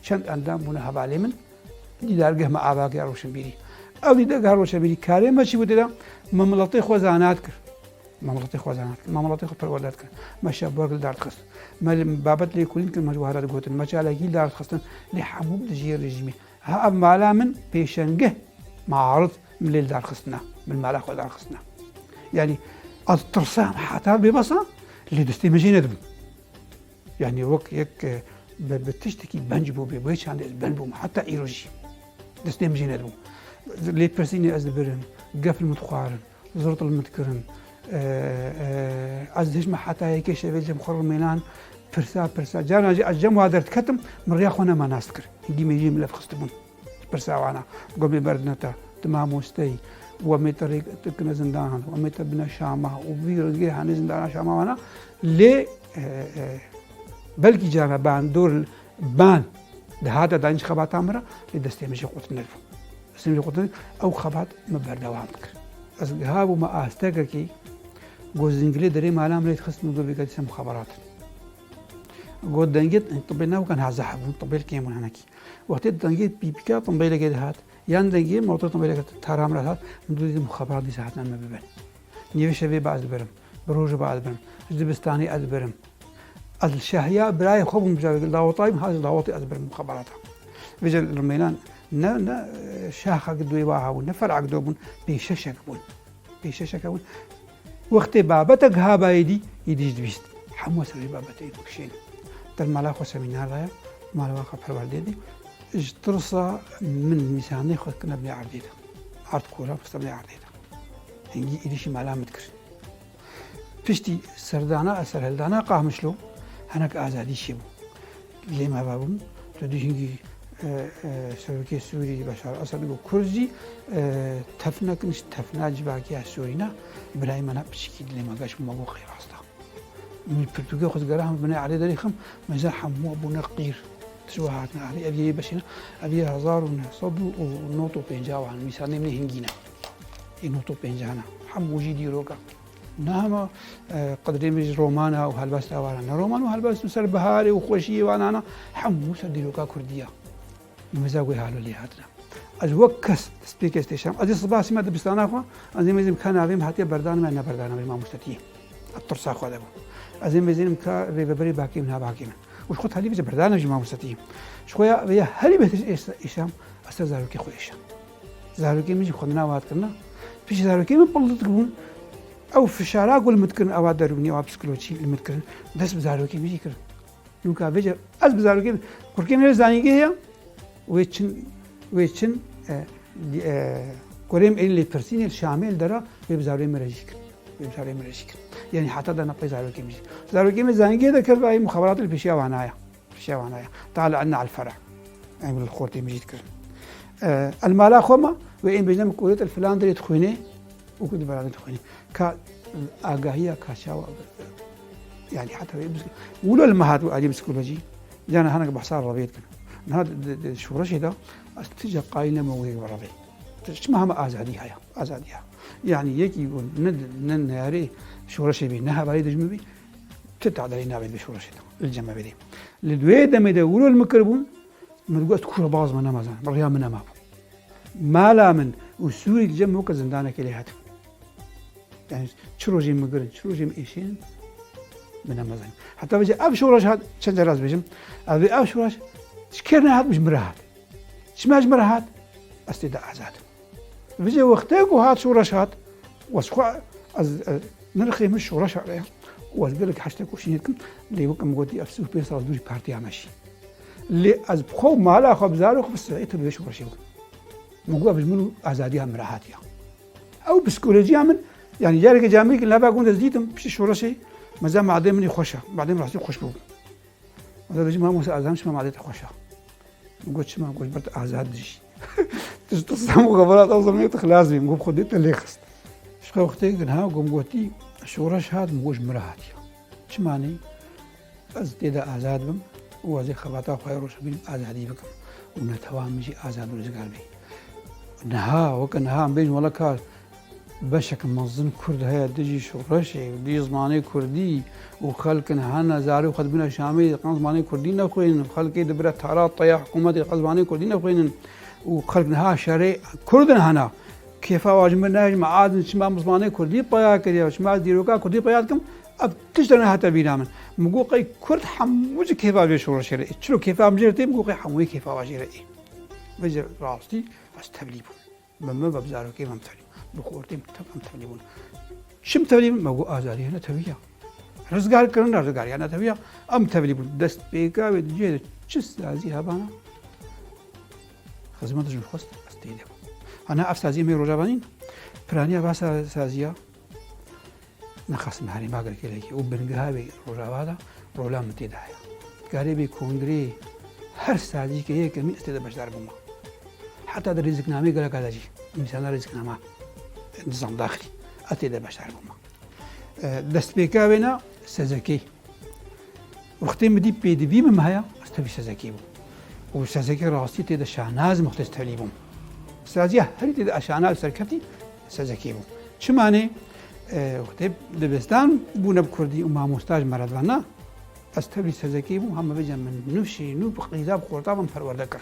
Çend endam bûne hevalê min, dîdargeh me ava kir ya roşenbîrî. Ew dîdargeha roşenbîrî karê me çi bû tê de? Me miletê xwe zana dikir. Me miletê xwe zana dikir. Me miletê xwe perwerde dikir. Me şevborg li dar dixist. Me li babet lêkolîn dikir, me ji wahara digotin. Me çalakî li dar dixistin. Lê hemû bi dijî rejîmê. Ha ev mala min pêşengeh, marid min lê li dar xistina. Min mala xwe dar xistina. Yanî ez tirsam heta bê besa, lê destê min jê nedibû. Yanî wek yek, e, bi, bi tiştekî benc bûbê, bi wê çandê ez ben bûm, heta îro jî destê min jê nedibû. Lêpirsînê ez dibirim, gef li min dixwarin, zirt li min dikirin. E, e, ez dihişme heta yekê şevê cem xwe rûmêlan, pirsa, pirsa. Carna jî ez cem wa derdiketim, min riya xwe nema nas dikir. Hingî mêjiyê min lev xistibûn. Pirsa wana, gomê berdine te, tu mamosteyî, wemê te rêk dikine zindanan, wemê te bine şama û vî rengê hene zindana şama wana. Lê, e, e, belkî carna bandor, ban dihate danîn ji xebata min re, lê destê min jê qutin nedibû. Destê min jê qutin, ew xebat min berdewam dikir. Ez giha bûme astekekî, got zingilê derê mala min lê dixistin û got vêga dîsa muxaberat in. Got dengê tibê ne weke niha zehf bûn, tibê li kêm bûn hinekî. Wextê dengê pîpîka tembêlekê dihat, yan dengê motor tembêleke tara min re dihat, min dû dî muxaberat dîsa hatin em me bibin. Nîvê şevê ba ez dibirim, bi rojê ba ez dibirim, ji dibistanê ez dibirim. Ez li şehiya birayê xwe bûm, bi careke dawetayî bûm, ha ji dawetê ez dibirim muxaberata. Vêca li rûmêlan ne, ne, e, şaxek do wa hebûn, ne fer'ek do bûn, pêşeşek bûn. Pêşeşeke win. Wextê babetek habayê dî, êdî ji dibîst. Hemû serê babetê êdî kişên. Te li mala xwe semînar daye, mala xwe perwerdê dî. Ji tirsa min mîsanê xwe kirine binê erdê de. Erd kora xiste binê erdê de. Hingî êdî jî mala min dikir. Piştî serdana, serhildana Qamişlo, hinek azadî çêbû. Lê me vebûm, tu dî hingî, e, e, serokê Sûrî Beşar Esed û Kurd jî, e, tefnekin ji tefna civakiya Sûrî ne, birayê me ne piçikî dilê me gaş bû me bo qey rasta. Min pirtûkê xwe zigera hemû binê erdê derêxim, me zî hemû bûne qîr. Tişt we hatine erdê, ev yê beşîne, ev yê hezar û neh sed û nod û pêncah wan, mîsanê min ê hingî ne. Ê nod û pêncah ne. Hemû jî dîroka. Ne hema, e, qedrê min ji romana û helbesta wan e. Ne roman û helbest û ser biharê û xweşiyê wan ana, hemû ser dîroka Kurdî ya. Nimêza wê halo lê hatine. Ez wek kes destpêkê ez têşam. Ez ê siba sîme dibistana xwe, ez ê mêzim ka navê min hatiye berdana me, ne berdana me mamostetiyê. Ez tirsa xwe de bû. Ez ê mêzînim ka rêveberê bakê min ha bakê min. Û ji xwe telî vêce berdana jî mamostetiyê. Ji xwe ya, vê ya herî bêhtir êşam, ez ser zarokê xwe êşam. Zarokê min jî xwendina wan dikirina. Piştî zarokê min pil dikibûn, ew fişara ku li min dikirin, ewa derûnî, ewa psîkolojî li min dikirin, dest bi zarokê min jî kirin. Nûka vêce ez bi zarokê min, kurkê min li zanîngehê ye, wê çin, wê çin, e, e, kurê min êlî lêpirsînê li Şamê li dera, wê bi zarokê min re jî kirin. Wê bi zarokê min re jî kirin. Yanî heta dana pey zarokê min jî. Zarokê min zanîngehê de ket, vayî muxaberat li pêşiya wana ye. Pêşiya wana ye. Tala ena el fera. Em li xortê min jî dikirin. E, el mala xwe ma, wê ên bêjne min kurê te li filan derê dixwînê û ku di filan derê dixwînê. Ka agahiya ka çawa, yanî heta wê psik-, wilo li me hat û alî psikolojî, cana hinek behsa revê dikin. Niha di, di, di şoreşê de ez tije qayîl nebûm wê revê. Çima hema azadî heye, azadî heye. Yanî yekî ku ne, ne neyarê şoreşê bî, ne hevalê dijmin bî, ti tadayî nabê bi şoreşê de, li cem me bêdê. Li wê demê de wilo li min kiribûn, min digot, ez kûr e, baz me nema zan, bi riya min nema bû. Mala min û Sûrî li cem min weke zindanekê lê hatin. Yanî çi rojê min girin, çi rojê min êşên, min nema zanîn. Heta vêce ev şoreş hat, çend cara ez bêjim, ev ev şoreş ji kê re nehat, ji min re hat. Çima ji min re hat? Ez tê de azad im. Vêce wextê ku hat şoreş hat, ez xwe, ez, ez, Nirxê min şoreşa re ye. Û ez gelek heştê koşînê dikim. Lê wek min gotî, ev sî û pênc sal dûrî partiya me jî. Lê ez bi xwe û mala xwe bi zarok bi sirî tu bi vê şoreşê bû. Min got, ev ji min û azadiya min re hatiye. Ew psîkolojiya min, yanî carekê camêrkî li nava gund ez dîtim, piştî şoreşê, meza madê min ê xweş e. Madê min rastî xweş bû. Meza dibêjim, mamoste azam çima madê te xweş e? Min got, çima? Got, ji ber tu azad dijî. Tu ji tu sem û xeberat ew zemê tu xilas bî. Min got, bi xwedê te lê xist. Ji xew xitê niha got, min gotî, şoreş hat, min got, ji min re hatiye. Çima nî? Ez tê de azad bim û ez ê xebata xwe ya roşenbîr bi azadî bikim û netewa min jî azad û rizgar bê. Niha, weke niha em bêjin, wele ka beşek mezin Kurd heye dijî şoreşê û dijî zimanê Kurdî û xelk niha ne zarê xwe dibîne Şamê, qan zimanê Kurdî nexwînin, xelkê dibire tara teya hikûmetê, qan zimanê Kurdî nexwînin û xelk niha şerê Kurd in hena. Kêfa wan ji min nayê, ji me adin, çima min zimanê Kurdî peya kiriye, çima ez dîroka Kurdî peya dikim, ev tişt nehate bîra min. Min got, qey Kurd hemû ji kêfa vê şoreşê re ê. Çilo kêfa min jê re tê, min got, qey hemûyê kêfa wan jê re ê. Vêce rastî ez tevlî bûm. Bi min ve bi zarokê ve em tevlî bûn. Bi xortê min tev em tevlî bûn. Çi em tevlî bûn? Me got, azadiya netewiya. Rizgar kirina rizgariya netewiya. Em tevlî bûn. Destpêka wê di cihê de çi sazî hebana, xizmet ji min xwest, ez tê de bûm. Hana ev saziyê me yê Rojava nîn. Piraniya va sa-, saziya nexastim herêma Girkêlekê û bingeha wê Rojava de rola min tê de heye. Karê bê kongreyê her sazîkê yekemîn ez tê de beşdar bûma. Heta di rêziknameyê geleka de jî, nivîsana rêziknama nizam daxilî, ez tê de beşdar bûma. E, destpêka wêna sezekê. Wextê min dî pêdivî min heye, ez tevî sezekê bûm. Û sezekê rastî tê de şanaz min wextê ez tevlî bûm. Saziya herî tê de şanaz serkeftî sezekê bû. Çima nê, e, wextê dibistan bûne bi kurdî û mamosta ji me re dibana, ez tevlî sezekê bûm, hema vêca min nû şî, nû bi qîza bi xorta min perwerde kir.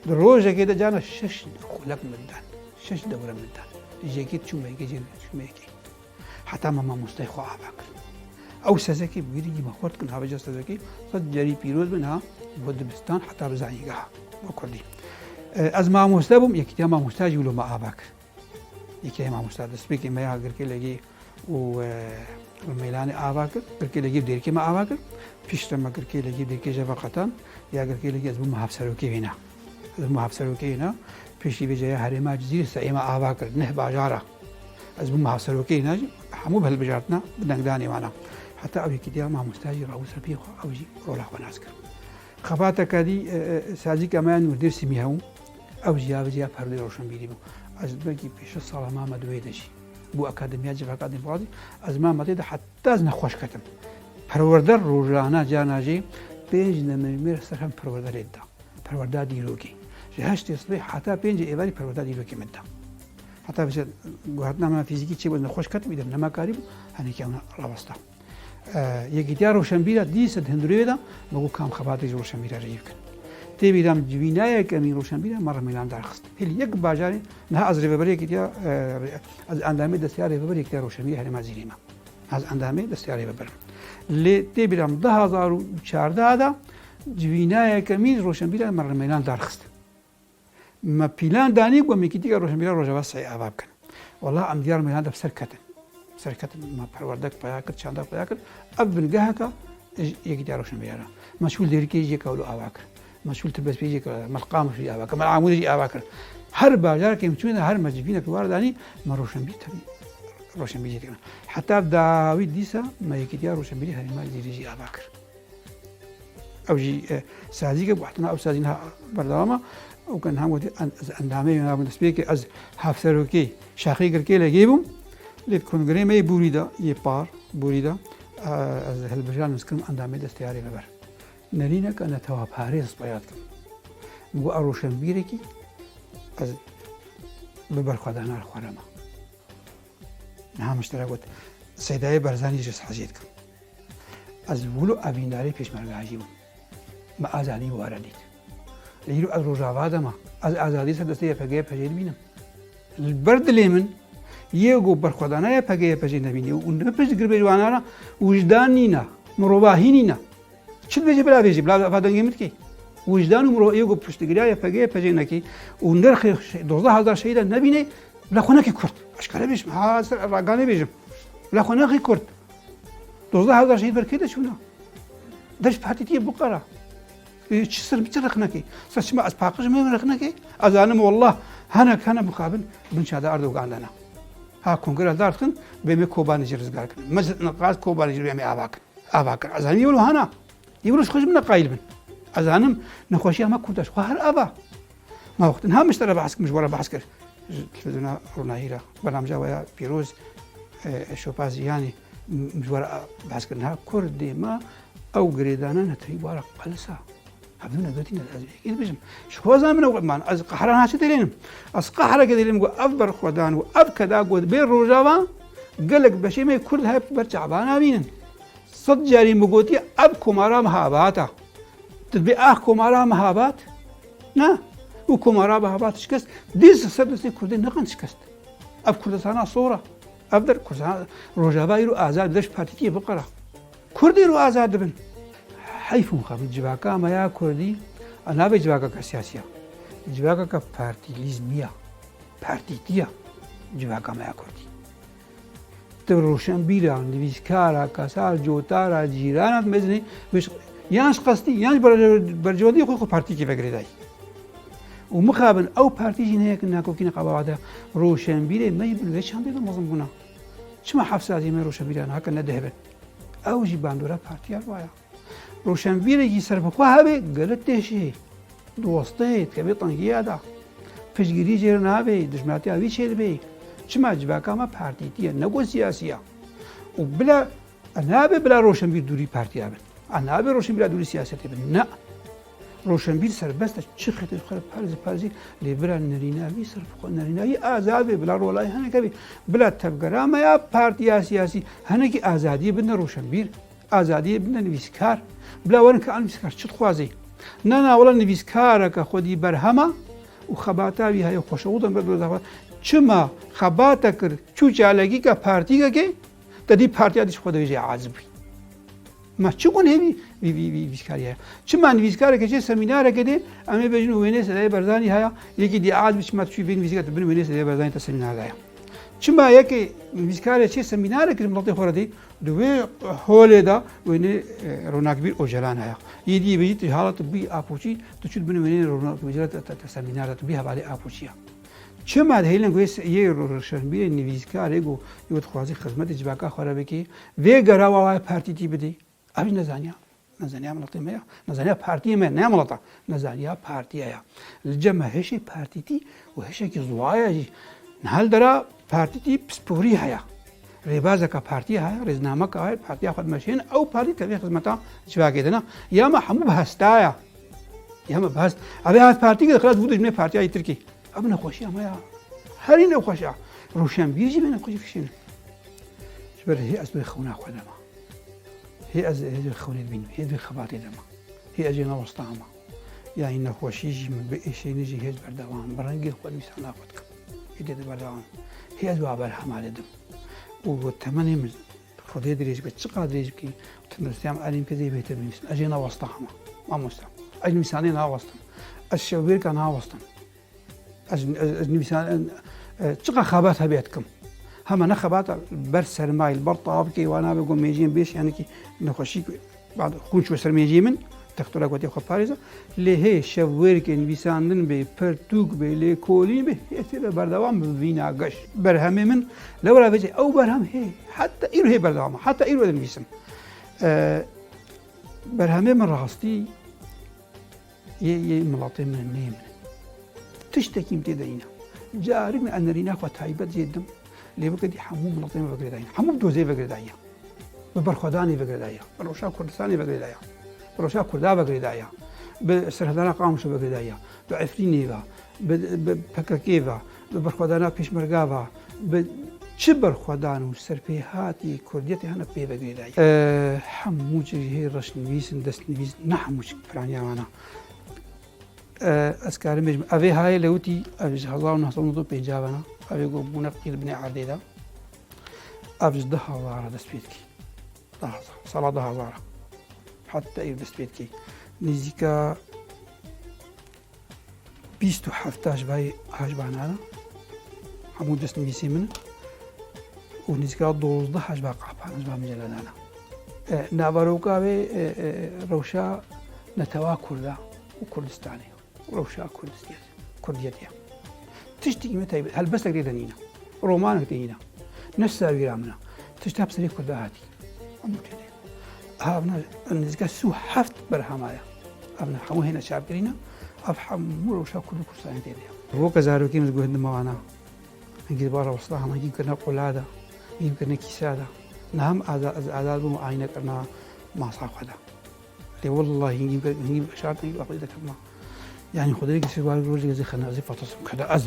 Di rojekê de cana şeş xulek min dan, şeş dewre min dan. Ji yekê çûme yekê, jê çûme yekê. Heta me mamosteyê xwe ava kir. Ew sezekê bi wî rengî me xurt kin, havêca sezekê sed carî pîroz bin ha, bo dibistan heta bi zanîngeha bo kurdî. E, ez mamoste bûm, yekîtiya mamosta jî wilo me ava kir. Yekîtiya mamosta destpêkê me ya Girkêlekê û, e, Meylanê ava kir, Girkêlekê û Dêrikê me ava kir. Piştre me Girkêlekê û Dêrikê jê veqetan, ya Girkêlekê ez bûm hevserokê wêna. Ez bûm hevserokê wêna, piştî vê ceya herêma Cizîrê seyê me ava kir, neh bajara. Ez bûm hevserokê wêna jî, hemû bi hilbijartina, bi dengdanê wana. Heta ew yekîtiya mamosta jî rabû ser piyê xwe, ew jî rola xwe nas kir. Xebateke dî, e, e, sazîka me ya Nûr Dêrsimî hebû, ew jî ya vê ceya perdê roşenbîrî bû. Ez belkî pênc şeş sala mame di wê de jî. Bû akademiya civaka demokratîk, ez mame tê de heta ez nexweş ketim. Perwerder rojane cana jî pênc nemejmêr ser hev perwerderê dida. Perwerda dîrokê. Ji heştê sibê heta pêncê êvarî perwerda dîrokê min da. Heta vêca guhertina min fîzîkî çêbû, ez nexweş ketim, îdî nema karîbû, henekî ewna rawesta. E, Yekîtiya Roşenbîra dîsa di hundirê wê de, me got, kam xebatê ji Roşenbîra re yê bikin. Tê bîra min civîna yekemîn Roşenbîra me re meylan derxist. Hêlî yek bajarê, niha ez rêveberê Yekîtiya, e, ez endamê desteya rêveberê Yekîtiya Roşenbîrê Herêma Cizîrê me. Ez endamê desteya rêveber im. Lê tê bîra min du hazar û çardeh de civîna yekemîn Roşenbîra me re meylan derxist. Me pîlan danî ku em Yekîtîka Roşenbîra Rojava seyê ava bikin. Wela em diyar meylan de bi ser ketin. Bi ser ketin, me perwerdek peya kir, çandek peya kir. Ev bingeheka ji Yekîtiya Roşenbîra re. Me çû li Dêrikê jî yeka wilo ava kir. Me çû li Tirbespê jî yeka, me li Qamişlo jî ava kir, me li Amûdê jî ava kir. Her bajarekê em çûyê de her me civîneke were danî, me Roşenbîr tevî, Roşenbîr jî dikir. Heta dawî dîsa me Yekîtiya Roşenbîrê Herêma Cizîrê jî ava kir. Ew jî, e, sazî ke guhtina ew sazî niha berdewam e. Ew ke niha gotî en-, ez endamê wê nabim destpêkê ez hevserokê şaxê Girkêlekê bûm. Lê di kongreyê me yê borî de, yê par, borî de, e, ez hilbijartin, ez kirim endamê desteyarê veber. Nerîneke netewaparêz peya dikim. Min got, a roşenbîrekî ez bi berxwedana li xwe re me. Niha min ji te re got, Seydayê Barzanî jî ez heziyê dikim. Ez wilo evîndarê pêşmergajî bûm. Me azadî bi we re dît. Lê îro ez Rojava de me. Ez azadî ser destê Y P G Y P G dibînim. Li ber dilê min yê ku berxwedana Y P G Y P G nebînî û ne pişt girbêjwana re wijdan nîne, mirovahî nîne. Çi dibêje bila bêje, bila va dengê min dikê. Wijdan û mirov ê ku piştgiriya Y P G Y P G nekê û nirxê şe-, dozdeh hezar şehîda nebîne, bila xwe nekê kurt. Eşkere bêjim, ha, ser raganê bêjim. Bila xwe nexî Kurd. Dozdeh hezar şehîd ber kê de çûna? Deş partîtiyê biqera. Ê, çi ser çi rexnekê? Ser çima ez paqij me rexnekê? Ez zanim wallah henek hene mixabin bin çada Erdogan de ne. Ha kongre dar dikin, bê me Kobanê jî rizgar kin. Me ji niqas Kobanê jî bê me ava kin. Ava kin. Ez zanim wilo hana. Îmrû ji xwe ji min re qayîl bin. Ez zanim nexweşiya me Kurda ji xwe her ava. Ma wextin ha min ji te re behs kir, min ji we re behs kir. Ji televîzyona Ronahî re, bernamja we ya pîroz, e, Şopaz Jiyanî, min ji we re behs kir. Niha Kurdê me ew girêdana netewî wara qelisa. Hevdû negotîne ez yekî dibêjim. Ji xwe zanim ew man, ez qehra niha çi dêlênim? Ez qehra ke dêlênim ku ev berxwedan û ev keda ku bê Rojava gelek beşê me Kurd hep ber çavan avînin. Sed carî min gotiye, ev komara Mehabat e. Tu dibê ah komara Mehabat? Na. Û komara Mehabat şikest, dî sed destê Kurdê neqand şikest. Ev Kurdistana sor e. Ev der Kurdistan Rojava îro azad, deş partîtiyê biqera. Kurd îro azad dibin. Heyf û xebit civaka me ya Kurdî, a navê civakeke siyasî ye. Civakeke partîlîzmî ye. Partîtî ye civaka me ya Kurdî. Tu roşenbîra, nivîskara, kesar, cotara, cîrana mezinê, wê ji, yan ji qestî, yan ji ber-, bercewendiyê xwe, xwe partîkê vegirêdayî. Û mixabin ew partî jî neyek nakokîne qebawate, roşenbîrê me yî bin wê çandê de mezin bûna. Çima heft sazî me roşenbîran heke ne deh bin? Ew jî bandora partiya waya. Roşenbîrekî serbixwe hebe, gelek têşê. Diwestê, dikeve tengiya de. Piştgirî jê re nabe, dijminatiya wî çêdibe. Çima civaka me partîtî ye, ne ku siyasî ye. Û bila, e, nabe bila roşenbîr dûrî partiya bin. E, nabe roşenbîra dûrî siyasetê bin. Ne. Roşenbîr serbest e, çi xetê xwe perzî perzî, lê bila nerîna wî serbixwe, nerîna wî azad be, bila rolayê hineke be, bila tevgera me ya partiya siyasî hinekî azadiyê bidine roşenbîr. Azadiyê bidin nivîskar. Bila werin ke a nivîskar çi dixwazê? Na, na, wela nivîskareke xwedî berhema û xebata wî heye xweşewdan ber doza xwe. Çima xebate kir, çû çalakîka partîkekê, te dî partiya dî ji xwe de wê jê aciz bû. Ma çi gunehê vî, vî, vî, vî nivîskarî heye? Çima nivîskareke çê semînareke dê, em ê bêjin û wêneyê Sedayê Barzanî heye, yekî dî aciz bî, çima tu çûyî vê nivîskarê tu bin wêneyê Sedayê Barzanî te semînar de ye? Çima yekê nivîskarê çê semînarek ji miletê xwe re dê, di wê holê de wênê, e, Ronakbîr Ocalan heye. Yê dî bêjî tu hala tu bûyî Apoçî, tu çû dibin wênê Ronakbîr Ocalan te, te, te semînar de, tu bûyî hevalê Apoçî ya. Çima dihêlin ku yê se-, yê roşenbîrê nivîskarê ku yê dixwazî xizmetê civaka xwe re bike, vê gera wa partîtî bidê? Ev jî nezaniya. Nezaniya miletê me ya. Nezaniya partiyê me, ne ya mileta. Nezaniya partiya ya. Li cem me hişê partîtî û hişekî ziwaya jî. Niha li dera partîtî pisporî heye. Rêbazeke partiya heye, rêznameke heye, partiya xwe dimeşînin, ew partî tevê xizmeta civakê de ne. Ya me hemû bi hesta ya. Ya me bi hest. Ev ê hat partî ke xilas bû dijminê partiya yê Tirkî. Ev nexweşiya me ya. Herî nexweş e. Roşenbîr jî me nexweşî kişîne. Ji ber hê ez wê xewna xwe de me. Hê ez, hê ez wê xewnê dibînim, hê ez wê xebatê de me. Hê ez jê newesta me. Yanî nexweşî jî min bi êşeynî jî hê ez berdewam, bi rengê xwe nivîsana xwe dikim. Hê dê berdewam. Hê ez wa berhema didim. Û temenê min Xwedê dirêj bike, çiqa dirêj bike, tenduristiya min elîm pê zê bêhtir binivîsim. Ez jê newesta hema. Mamoste. Ez nivîsanê nawestim. Ez şevbêrka nawestim. Ez, ez, ez nivîsan, e, çiqa xebat hebe dikim. Hema ne xebata ber sermayê, li ber tavkê, wana be ku mêjiyên bêş, yanî ki nexweşî, bad xûn çû ser mêjiyê min, doktora gotiye xwe parêze. Lê hê şevwêrkê nivîsandin bê, pirtûk bê, lêkolîn bê, hê tê de berdewam bi vîna geş. Berhemê min, lewra vêce ew berhem hê, heta îro hê berdewam e, heta îro dinivîsim. E, berhemê min rastî yê, yê miletê min, neyê min. Tiştekî min tê de nîne. Carik min ez nerîna xwe taybet jê didim. Lê weke dî hemû miletê min vegirêdayî. Hemû bi dozê vegirêdayî. Bi berxwedanê vegirêdayî. Bi rewşa Kurdistanê vegirêdayî. Bi rewşa Kurda vegirêdayî. Bi serhildana Qamişlo vegirêdayî. Bi Efrînê ve. Bi, bi P K K ve. Bi berxwedana Pêşmerga ve. Bi çi berxwedan û serpêhatî Kurdiyetê hene pê vegirêdayî. E, hemû çi hê reşnivîs in, destnivîs, ne hemû çi piraniya wana. E, ez karim bêjim, evê hayê lewitî, ev ji hezar û neh sed û nod û pêncî ve ne. Evê ku bûne qîr binê erdê de. Ev ji du hezar dest pê dikî. Du hezar, sala du hezar. Heta îro dest pê dikî. Nêzîka bîst û heft hajbayê, hajbana ne. Hemû destnivîsê min. û nîzika dozdeh ji ba qapan, ji ba miceledana. E, naveroka wê, e, e, rewşa netewa Kurda û Kurdistanê û rewşa Kurdistiyet-, Kurdiyetê ye. Tiştî me taybet, helbestek tê de nîne. Romanek tê nîne. Ne sawîra min e. Tişta bi serê Kurda hatî. Hemû tê de. Ha, evna nêzîka sî û heft berhema ye. Evna hemû hêne çapkirî ne. Ev hemû rewşa Kurd û Kurdistanê tê de ye. Weke zarokê min guhindime wana. Hingî bara wesla hema hingî kirine qola de. Hingî kirine kîsa de. Ne hem aza-, ez azad bûm, ayne kirina masa xwe de. Lê wellahî hingî, hingî şart hingî axwî de kirina. Yani Xwedê ki siz var rojê zî xena zî fatasım kede ez.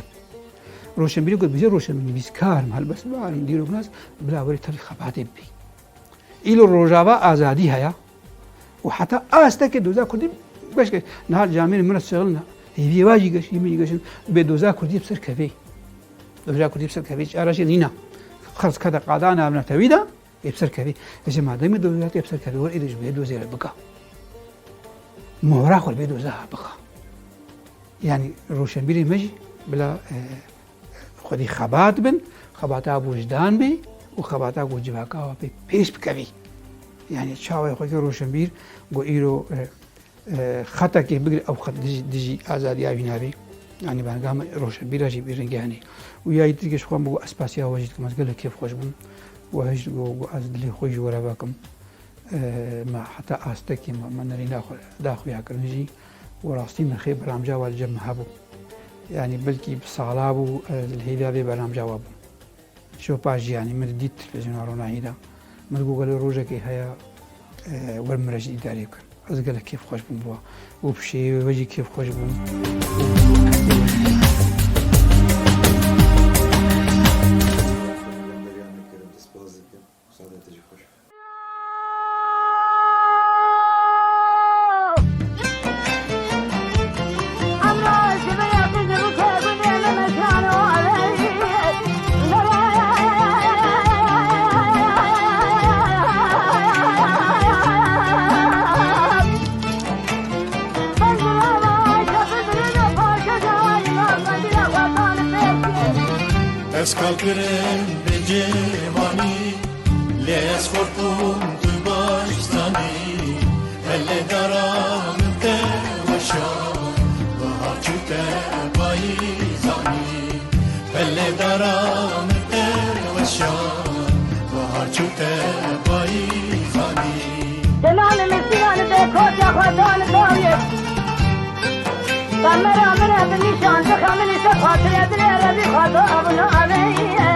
Roşenbîrê ku bize roşenbîrî nivîskar im, helbestvar im, dîroknas, bila werî tevî xebatê bibî. Îlo Rojava azadî heye û heta astekê doza Kurdî beş ke niha camêrê min re şixilin hêviyê wa jî geş, yê min jî geşin bê doza Kurdî bi ser kevê. Doza Kurdî bi ser kevê çara jî nîna. Xelz kede qada navnetewî de ê bi ser kevê. Ê ji mademê doza tê bi ser kevê wer êdî ji bê dozê re bika. Mohra xwe bê doza bika. Yani roşenbîrê me jî bila, e, xwedî xebat bin, xebata wijdan bê û xebata ku civaka we pê pêş bikevî. Yani çawa xwe ki roşenbîr ku îro, e, e, xetekê bigire ew xet dijî, dijî azadiya wî nabê. Yani banga me roşenbîra jî bî ringehînê. Û ya yî tirkê ji xwe min got ez spasiya we jî dikim, ez gelek kêfxweş bûm. We hişt got, got ez dilê xwe ji we re vekim. E, me heta astekê me, me nerîna xwe daxuya kirin jî, û rastî me xê beramca wa li cem me hebû. Yanî belkî bi sala bû, e, li hêviya vê beramca wa bûm. Şopa jiyanî min dît televîzyona ronahî de. Min got gelo rojekê heye, e, wer min re jî îdarê bikin. Ez gelek kêfxweş bûm bi wa. Û bi şêwê we jî kêfxweş bûm. Spas dikim. Sade te jî xweş be. Ez kalkirim bi ciwanî, lê ez xort bûm tu baş zanî. Pelê dara min te weşan, bahar çû te bayî zanî. Pelê dara min te weşan, bahar çû te bayî zanî. Demanê min sînan be koça xwe dan dawiyê. Kamera min e bi nîşan, dixemilî se xatirê dilê re bî xata abuna aleyê.